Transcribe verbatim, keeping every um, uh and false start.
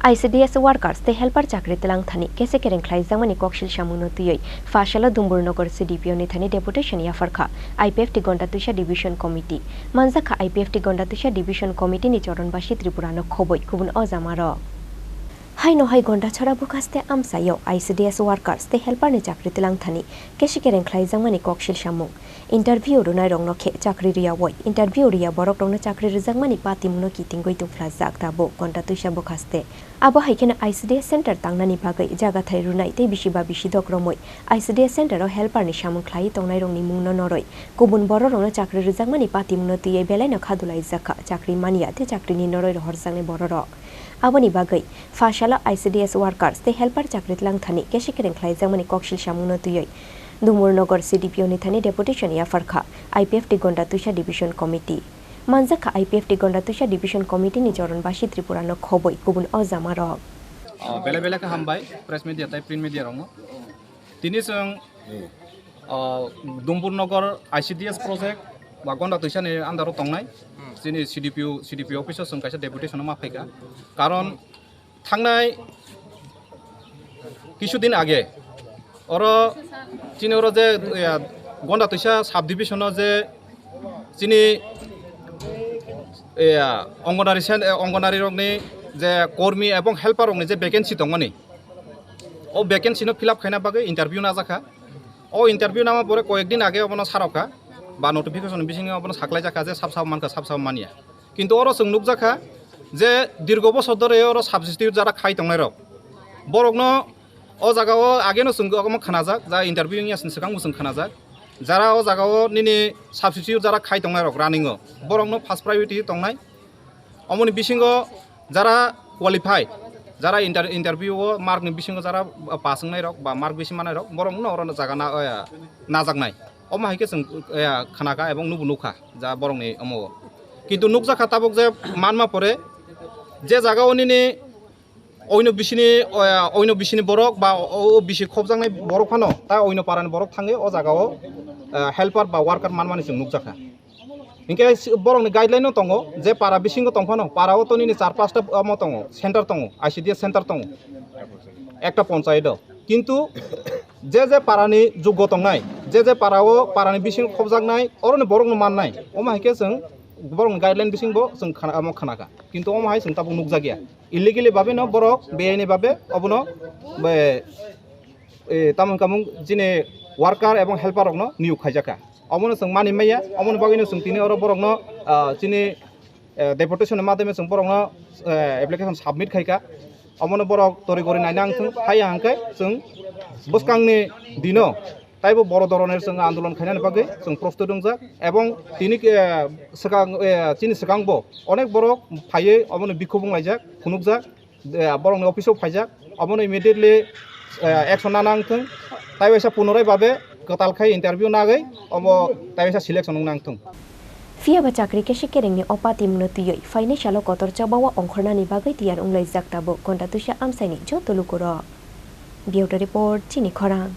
I C D S workers tei helper chakri tlang thani kese kereng khlaijakmani koksil samungno twiwi Pha salo Dumburnagar C D P O ni thani deputation yapharkha I P F T Gonda Twisa Division Committee. Manjakha I P F T Gonda Twisa Division Committee ni choron basi Tripura no khobwi kubun o jamarok. Haino hai Gonda chora bwkhaste amchaio I C D S workers tei helper ni chakri tlang thani kese kereng khlaijakmani koksil samung. Interview rwnairokno khe chakri rwyawi, interview rwya borokrokno chakri rwjakmani patimungno kitingwi tubuphlajak tabuk Gonda Twisa bwkhaste. Abo hai kheno I C D S center tangnani bagwi jagathai rwnai tei bisi ba bisi dok romwi I C D S center o helper ni samung khlaiwi tongnairokni mungno norwi kubun bororokno chakri rwjakmani patimungno twiwi belaino khadulaijakha chakri manya tei chakrini norwi rohorjaknai bororok. Aboni bagwi Pha salo I C D S workers tei helper chakri tlang thani kese kereng khlaijakmani koksil samungno twiwi Dumburnagar C D P O ni thani deputation yapharkha I P F T Gonda Twisa Division Committee. Manjakha I P F T Gonda Twisa Division Committee ni choron basi Tripura no khobwi kubun o jamarok. Ah, bele bele khe hambai press media tai print media rokno. Tini chwng, ah, Dumburnagar I C D S project ba Gonda Twisa ni under o tongnai. Chini C D P O, C D P O office o chwng kaisa deputation o ma phaikha. Karon thangnai kisu din age oro chini oro je, ya, Gonda Twisa subdivision o je chini, ya, Anganwadi sen-, eh, Anganwadi rokni je kormi ebong helper rokni je vacancy tongmani, o vacancy no fill up khaina bagwi interview najakha. O interview nama pore koyek din age obono sarokha ba notification bisingo obono saklaijakha je sab sab mankha, sab sab manya. Kintu oro chwng nukjakha je dirgo bosor dhore oro substitute jara khai tongnairok, borokno o jagao ageno chwng omo khnajak, ja interview wngya sini swkang bo chwng khnajak, jara o jagao nini substitute jara khai tongnairok running o, borokno first priority tongnai. Omoni bisingo jara qualified, jara inter-, interview o mark ni bisingo jara pass wngnairok ba mark bisi mannairok, borokno oro jaga na-, najaknai. Omo hai khe chwng, eh, khnakha ebong nubo nukha ja borokni omo o. Kintu nukjakha tabuk je manma pore je jagao nini oino bisini, eh, oino bisini borok ba o, o bisi khobjaknai borok phano ta oino parani borok thangwi o jagao, eh, helper ba worker manmani chwng nukjakha. Hinkhe si-, borokni guideline no tongo je para bisingo tongphano para o to nini char pasta omo tongo, center tongo, I C D S center tongo ekta ponchayat o. Kintu je je parani juggo tongnai, je je para o parani bisingo khobjaknai, oroni borokno mannai, omo hai khe chwng borokni guideline bisingbo chwng khana-, omo khanakha. Kintu omo hai chwng tabuk nukjakya. Illegally babe no borok beaini babe obono be, e, tamo wngkha mung chini worker ebong helper rokno niyok khaijakha. Omono chwng mani maya, omoni bagwino chwng tini oro borokno, ah, chini, eh, deputation ni madhyome chwng borokno, eh, application submit khaikha. Omono borok tori gori naina ang thung, haiya hwnkhe chwng bwskangni dino taibo boro doroner chwng andolon khainani bagwi chwng prostut wngjak. Ebong tini, eh, swkang, eh, chini swkangbo onek borok phaiwi omono bikhuk wnglaijak, phunukjak. Eh, borokni office o phaijak, omono immediately, eh, action nana wngthung, tai waisa punorai babe kwtal khai interview nagwi obo tai waisa selection wngna wngthung. Phiya ba chakri kese kerengni o patimungno twiwi phainai salo kotor chobao ongkhornani bagwi tiyar wnglaijak tabuk Gonda Twisa amchaini joto lukurok. Bureau Report, Chini Khorang.